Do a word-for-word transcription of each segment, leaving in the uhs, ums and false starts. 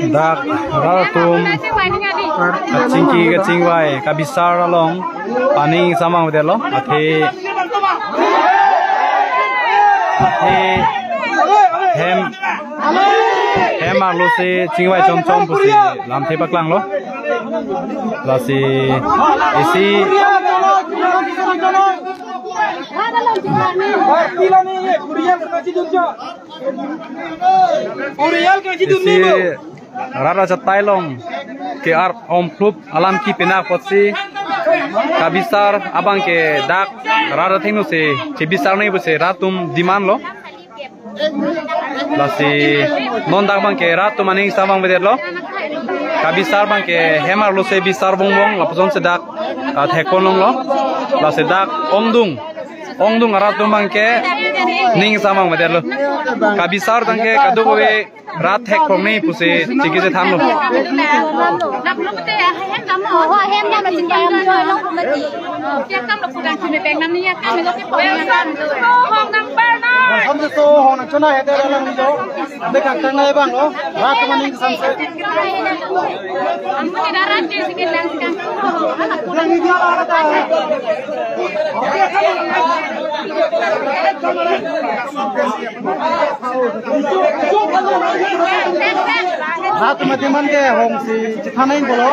Dak rat atum kachingki kachingvai kabisar along paning samang vedetlo, athe, athe hem, hem arlo si chingvai chomchom pusi lamthe paklanglo. Lasi isi Urial ke isi rat achatai along ke-ar omphlup alam kepi nang apotsi kabisar abang ke dak rat athengno si chebisar nangji pusi rat atum demand lo. Lasi non dak abang ke rat atum aning samang vedetlo. Kabisar abang ke hem arlo si bisar vong vong lapuson si dak, ah, thekpon longlo. Lasi dak ongdung, ongdung arat atum abang ke ning samang vedetlo. Kabisar abang ke kadokave rat thekpon nangji pusi chingki chethanlo. Samse so hong nang chona hede lang ni jo. Ande kangkang nai bang lo. Rat atum aning samse. Rat atum aning man ke hong si chethana in bolo.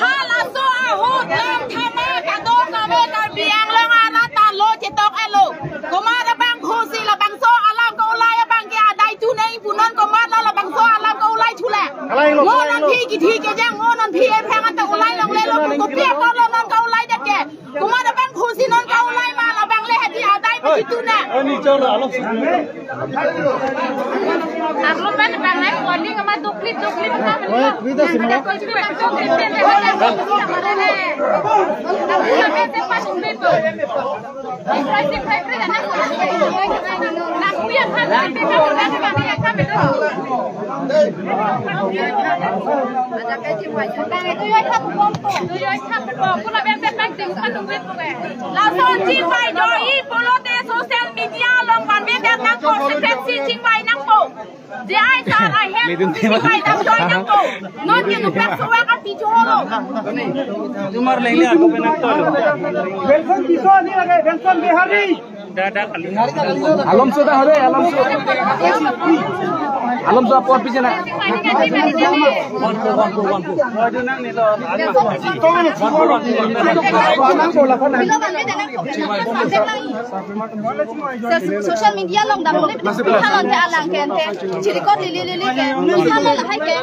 Halaso ahut lam thana kadokave Karbi Anglong arat ta lo chetok-etlo. Komat abang phu si labangso alam ke-ulai abang ke adai thu nangji pu, non komatlo labangso alam ke-ulai thule. Ngo non phi kithi kejang, ngo non phi ephang anta ulai longlelo pu kopi akorlo non ke-ulai det ke. Komat abang phu si non ke-ulai ma, labang le hadi adai pachethuna. Arlo pen bang nai warning ama dukli dukli bang. Lason chingvai joi pulote social media along vanve pen nang konsekresi chingvai nangpo. J I sar ahem chingvai dam joi nangpo. Non ke nuprak suwak api cholo. Tumar leng le ako pe nangtolo. Wilson Tisso ani lage, Wilson Bihari. Alomso da hore, Alomso. Alomso apor piche na. Social media along dam le, thalon te alang ke ante. Chirikot lili lili ke. Sama lahai ke.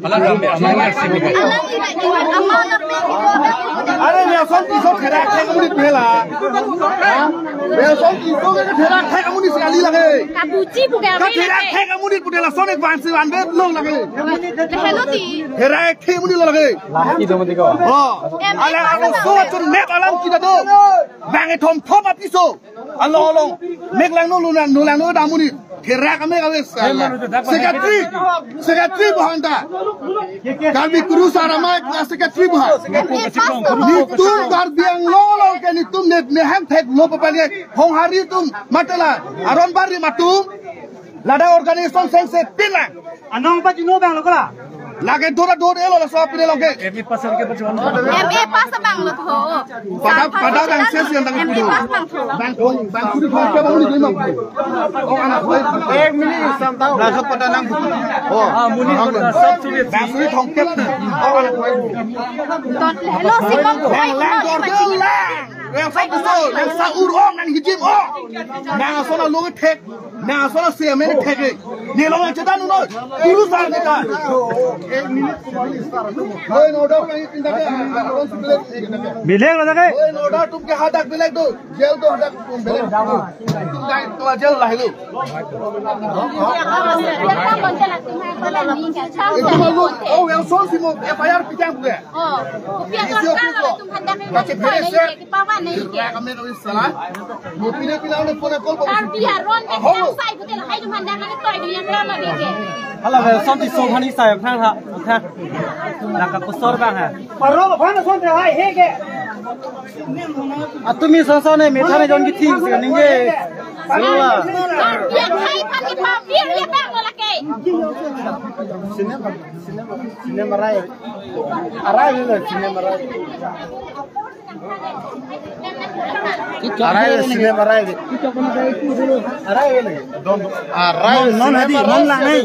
Alang ina ina ama na pe. Are Wilson Tisso therak thek amonit pu hela. Ha? Wilson Tisso ke therak thek amonit si kali lage. Kabuji pu ke. Ka therak thek amonit pu de lason ek van si van bet long lage. Hello ti. Therak thek amonit lo lage. Laki dong tiko. Oh. Em, ala em, aso chun mep alam kita do. Bang ethom thom apiso. Alo alo. Mek langno lunang, nulangno dam amonit. Therak amek aves. Secretary. Secretary bohanta. Karbi Kuru Sar Amei ke secretary bohan. Netum Karbi Anglong along ke netum ne, ne hem theklo papan ke. Honghari atum matela. Aron bari matum. Ladak organization seng se tin lang. Anong pachino abang lo kola? Lake dura dur elo la so pine loke. M A pass ke pachino. M A pass abang lo tho. Pada, pada bang ses yang tang M A kudo. Pass abang tho. Bang kong, bang suri kong ke bang uli kong. Oh, anak kong. Ek minit samtang. Langsung pada nang. Oh. Ah, muni pada sab suri. Bang suri thongkep. Oh, anak kong. Ton, hello, si bang. Bang lang dor ke lang. Yang satu so, yang sa ur ong, yang hijim ong. Yang so na lo thek. Nang asona se amen thek. Nelong chetan noi. Puru sar kita. Law and order. Bilek lo thake. Law and order tum ke hadak bilek do. Jail do hadak tum bilek. Tum kai to jail lah itu. Itu malu. Oh, yang son si mo F I R pitang ke. Oh, kopi akan kalau itu hadak. Baca beres ya. Kami kami salah. Mo pine pine ang phone call ko. Karbi aron ke sai butel hai dum handak nang toy dia drama dia ke. Hala, Welson Tisso aphan sai aphan ha. Ha. Nang ka kusor bang ha. Paro aphan son te hai he ke. Atumi son son ne me thane jon ki thing se ningje. Sila. Karbi akhai aphan ke papir ya bang lake. Cinema, cinema, cinema rai. Arai le cinema rai. Arai le cinema arai le. Arai le. Arai le non hadi, non lang nai.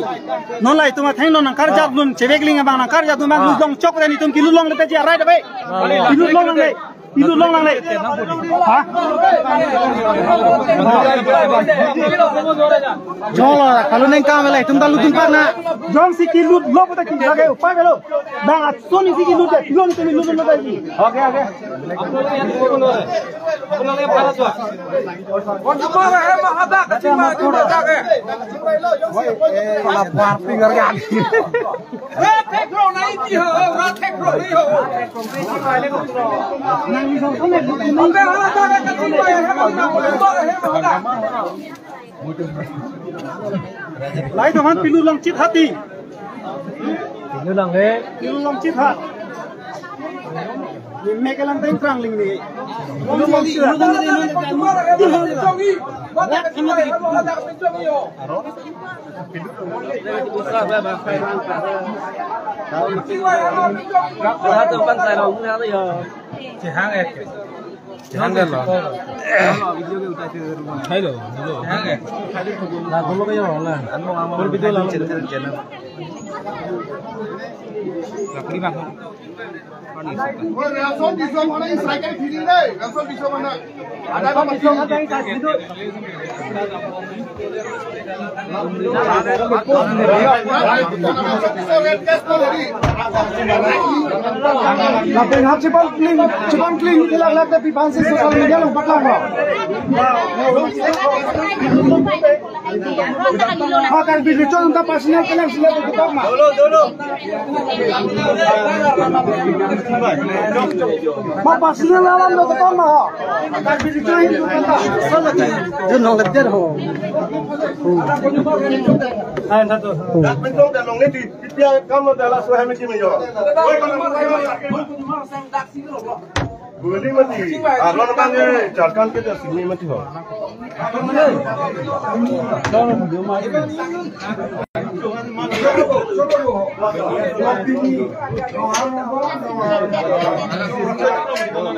Non lai tuma theng non nang karjap lun chebek ling abang nang karjap lun bang lun long chok tani tum kilu long le ji arai dabe. Kilu long nang nai. Kilu long nang nai. Ha? Jolo, kalau neng kam le tum dalu tum parna. Jong si kilu long ta kilu lage upai lo. Bang atson isi kilu te, kilu ni kilu lo lagi. Okay, okay. Lai teman pilu long chit hati. Pilu long le. Pilu long chit ha. Ni me kelang teng trang ling ni. Pilu long chit ha. Chehang ek. Hello, hello. Na, hello kayo na. Full video lang. Lakri bang. Oi, Nelson Tisso mana ini cycle kiri deh. Nelson Tisso mana? Ada apa sih? Lapen hap chipang kling, chipang kling, ilak lak tapi pansi social media long patlang lo. Akan video chon ta personal kelang sila tu kita mah. Dulu, dulu. Ma personal alam do to ma ho. Jun nong lep der ho. Ai na to. Kam lo dala so hai me ki me yo. Guli mati. Arlo bang e, Jharkhand ke das sini mati ho.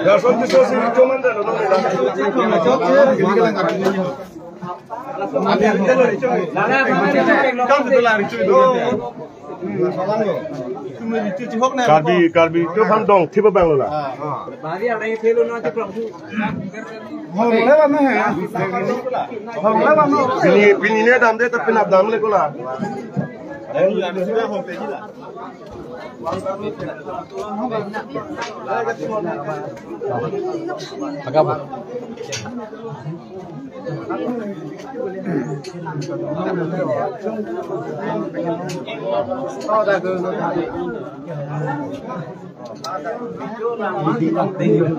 Ya, son tu so si cuman dah lo. Kam tu la ricu do. Karbi, Karbi, itu kan dong, tiba bang lo la. Pini, pini ne dam de, tapi nap dam le ko la. Agak apa?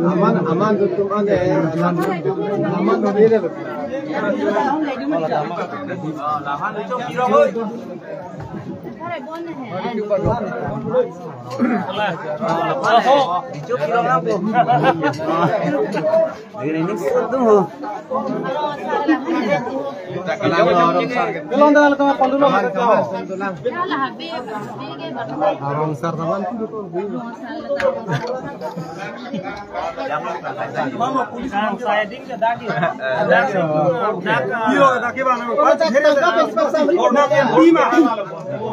Aman, aman, tutum ane, aman, aman, aman. Belum dah, kalau pandulu. Arong sar tangan. Kam saya ding ke dagi. Dagi. Iyo, dagi bang. Orang cakap, cakap, cakap. Orang yang lima.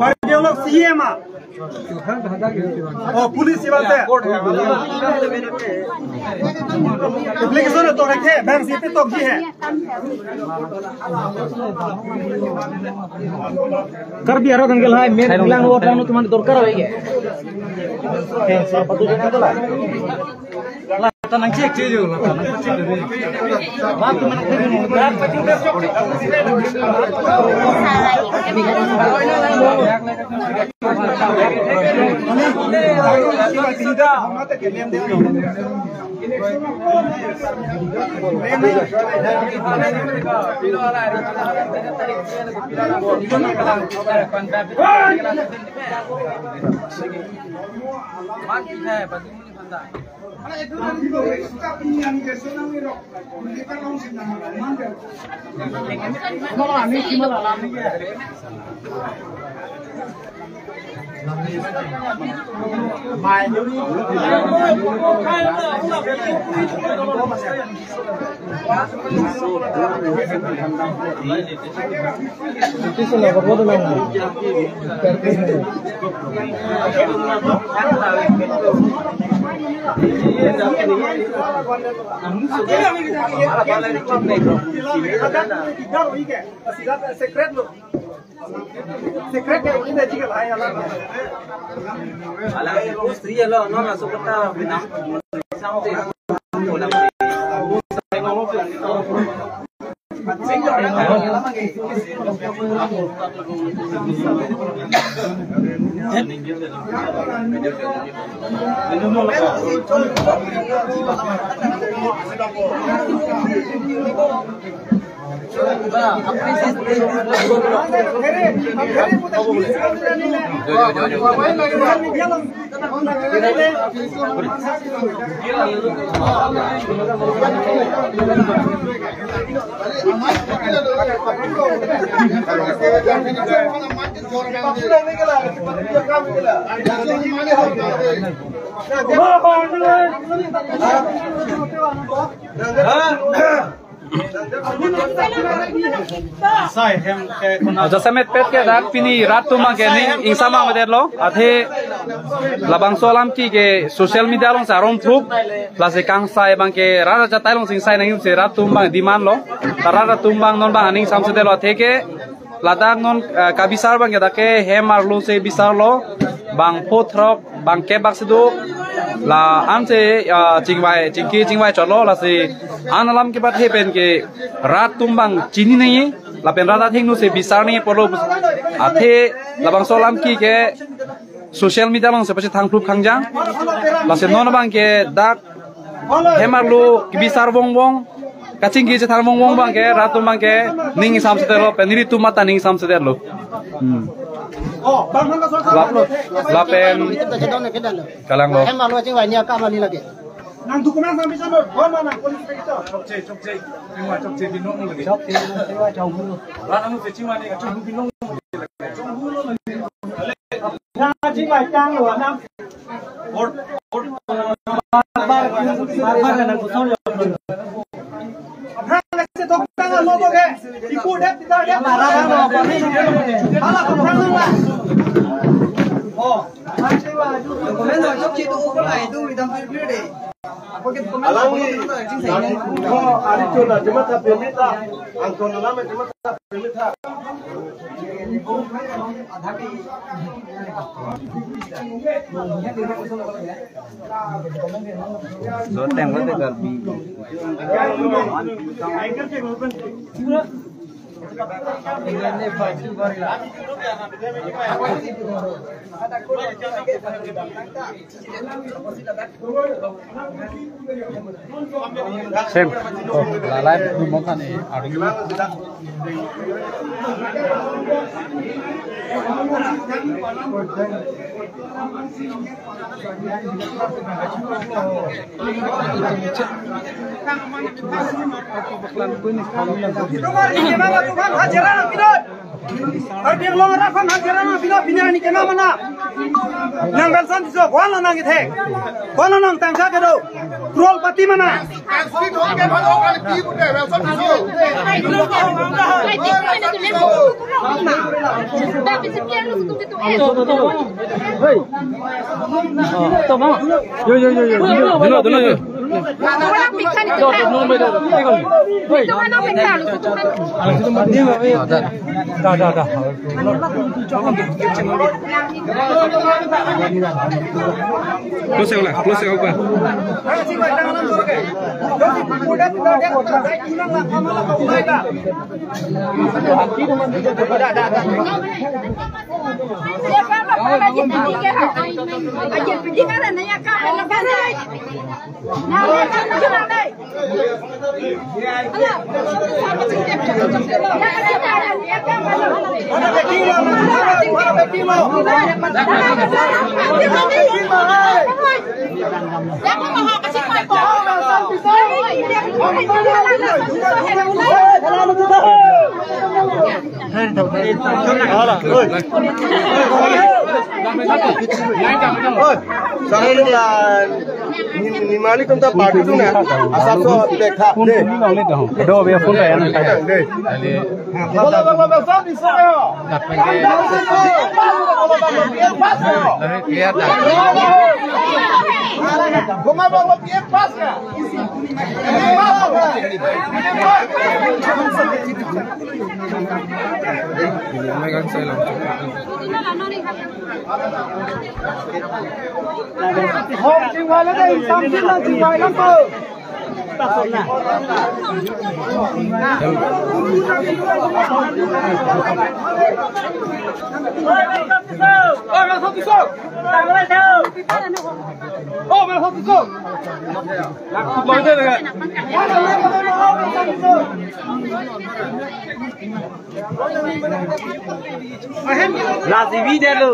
Baru dia orang C M ah. Oh, police iban te. Application to rakhe, bank si pe tok ji hai. Karbi aro tanggal hai, main bilang lo, tang lo, teman dorkar hai ke? Eh, sir, patu jana to la. Lata nang check check jo, lata nang check check. Lata nang check check. Secret ya, ini juga lah ya lah. Ala, istri ya lo, no, masuk kota Minang. Jasemet pet ke dak pini rat atum abang ke ning ingsam abang det lo, athe labangso alam ke social media along si arum thuk, lasi kangsai abang ke rat achatai along si ingsai nangji pusi rat atum abang demand lo, ta rat atum abang non abang aning samsedet lo, athe ke ladak non, eh, kabisar abang ke dak ke hem arlo si bisar lo, bang pho throk, bang kebak si do, la an si, eh, chingvai, chingki chingvai chot lo, lasi an alam kebathe pen ke rat atum abang chini nangji, lapen rat athengno si bisar nangji pulo, athe labangso alam ke ke social media along si pachethang phrup khangjang, lasi non abang ke dak hem arlo kebisar vong vong, kachingki chethang vong vong abang ke, rat atum abang ke ning samsedet lo, pen nelitum mate ning samsedet lo. Hmm. Lap lo, lapen kalang lo. Hem arlo chingvai ni akam ani lagi. Nang dokumen sampai sana, gua mana polisi kita? Chokche, chokche, chingvai chokche binong lagi. Chokche, chingvai chokche. Rat amu chingvai ni chokche binong. Alangli, oh, ari chona, jema tha pemita, angkon alama jema tha pemita. Loteng, loteng Karbi. Sem. Oh, lalai dum kani, adung. Karbi Anglong arat aphan hajira nangpidun, pini arni kemang mana? Nang Welson Tisso, koan lo nang kethek, koan lo nang tangka kedo, crorepati mana? Yo, yo, yo, yo. Dolo, dolo, yo. Da, da, da. Close, close, close. Sarang la ni, ni mali tum ta party tu na. Asap so dekha de. Do be phone ka yan. De. Lasi video lo.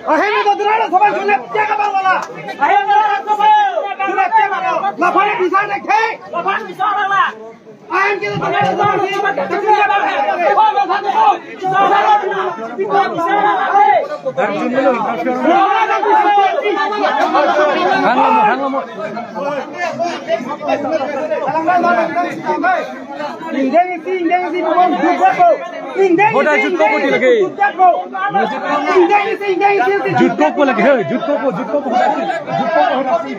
Ahem, itu dura ada sobat sunat, dia kapan bola? Ahem, dura ada sobat sunat, dia kapan bola? Lapan bisa naik, hei. Lapan bisa orang lah. Ahem, kita dura ada sobat sunat, dia kapan bola? Hang lama, hang lama. Indeng isi, indeng isi, pokok jutko ko. Indeng isi, jutko ko indeng isi, lagi. Jutko ko. Indeng isi, indeng isi, isi. Jutko ko lagi, he, jutko ko, jutko ko. Jutko ko, he, nasi.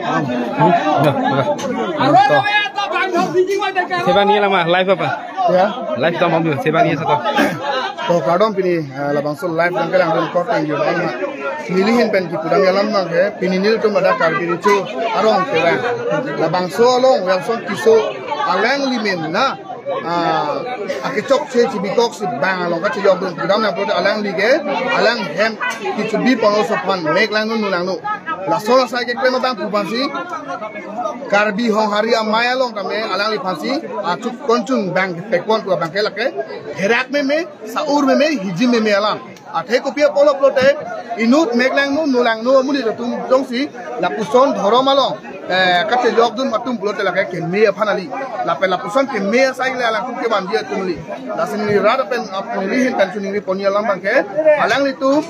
Seba ni lama, live apa? Ya. Live tam om, seba ni satu. To kardom pini, eh, labangso live dan kadang dan kok yang juga. Neli ahin pen kipudam alam nang he, pini nelitum ada Karbi Recho arong kevang. Labangso along, Welson Tisso alangli amen na, ah, akechok che chibikok si bang along kachejokdun pudam nang pulote alangli ke, alang hem kechebi ponlo so aphan, mek langno nu langno. Laso la sai keklem abang pu aphansi, Karbi Honghari amei along tame alangliphansi, achuk konchun bang kepekpon pu abang ke lake, herak meme, sa-ur meme, hijim meme alam. Athe kopi apotlo pulote, inut mek langno, nu langno, amonit atum jongsi, lapuson dhorom along, eh, kachejokdun atum pulote lake keme aphan kali. Lapen lapuson keme asai le alangtum kevanji atum kali. Lasi neli rat pen, ap-, neli ahin pen chuningri ponji alam abang ke, alanglitum,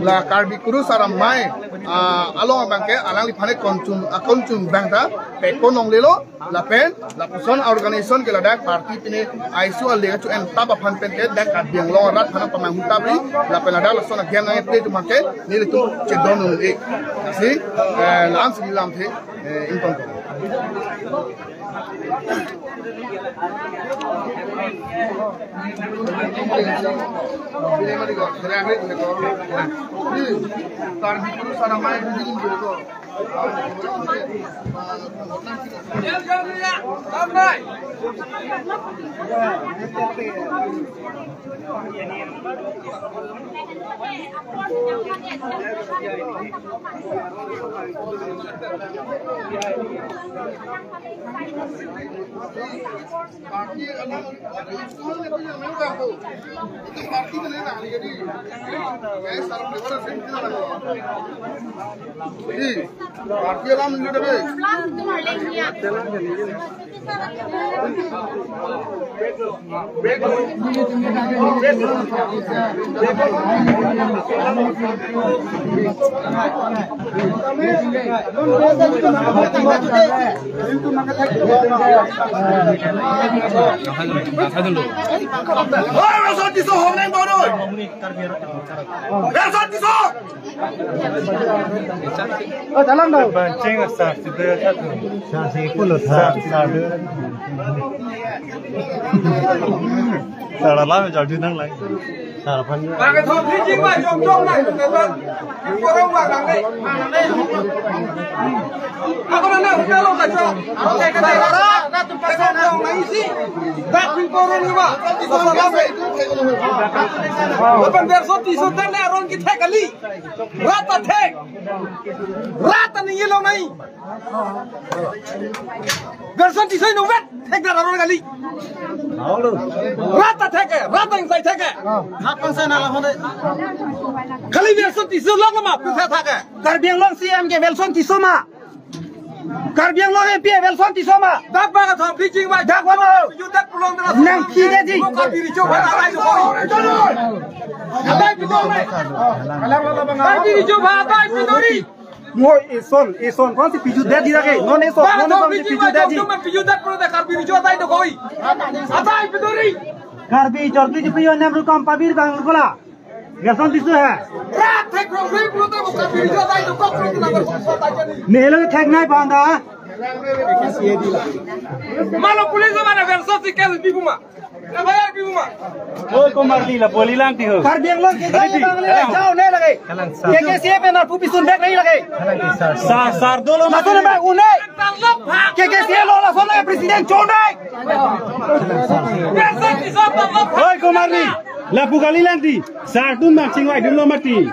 la Karbi Kurusar amei, ah, along abang ke, alangliphan konchun, ah, konchun bang ta, pekpon longlelo, lapen, lapuson organization ke ladak party pine aisu ale chu en tap aphan pen ke dak Karbi Anglong arat aphan pamanghu tap ri, lapen ladak lason agian nang play atum abang ke nelitum chedon un-e. Lasi, eh, lam si lam the, eh, ingkong. Karbi Kurusar amei. Oi, Wilson Tisso, hong nang baru. Wilson Tisso. Oh, dalam dong. Pancing asar, situ ya satu. Sa si pulo sa, sa. Sa dalam jadi nang lang. Sa pan. Pakai topi jing ba, jong jong nang, teman. Korong ba nang deh. Ako na na, hotel lo kacho. Ako kayak kata rara, na tu pasal nang isi. Dak pin korong ni ba. Lapen Wilson Tisso dan aron kethek kali. Rat ta thek. Rat ta ningje longnai. Wilson Tisso inutvet thek dak aron kali. Rat ta thek, rat ta ingsai thek. Kali Wilson Tisso lok ma pu thek thek. Karbi Anglong C M ke Wilson Tisso ma. Karbi Anglong M P Wilson Tisso ma. Dak ba ka thom phi jing ba. Dak ba. Yu dak pulong dak. Nang phi de ji. Karbi Richo ba atai do koi. Atai pidori. Karbi Richo ba atai pidori. Mo eson, eson kon si piju de di lage. Non eson, ba non thom eson phi si jing piju ba de di. Thom phi jing ba piju dak pulong dak Karbi Richo atai do koi. Atai pidori. Karbi chorki ji piyo nem rukam pabir bang kola. Wilson Tisso hai. Rat thek rong rui puluta buka piri jota itu kok puluta number satu aja nih. Nelo thek nai banda. Malo police mana Wilson si case bi buma. F I R bi buma. Oi, Kumar Lila, boli lang ti ho. Karbi Anglong ke jai bang le jao ne lage. K K C A pen arpu pisun bek nahi lage. Sar, sar dolo. Maso ne ba une. K K C A lo lason ne president chonai. Oi, Kumar Li. Lapu kali lang ti. Sar tun bang chingvai dunlo mati.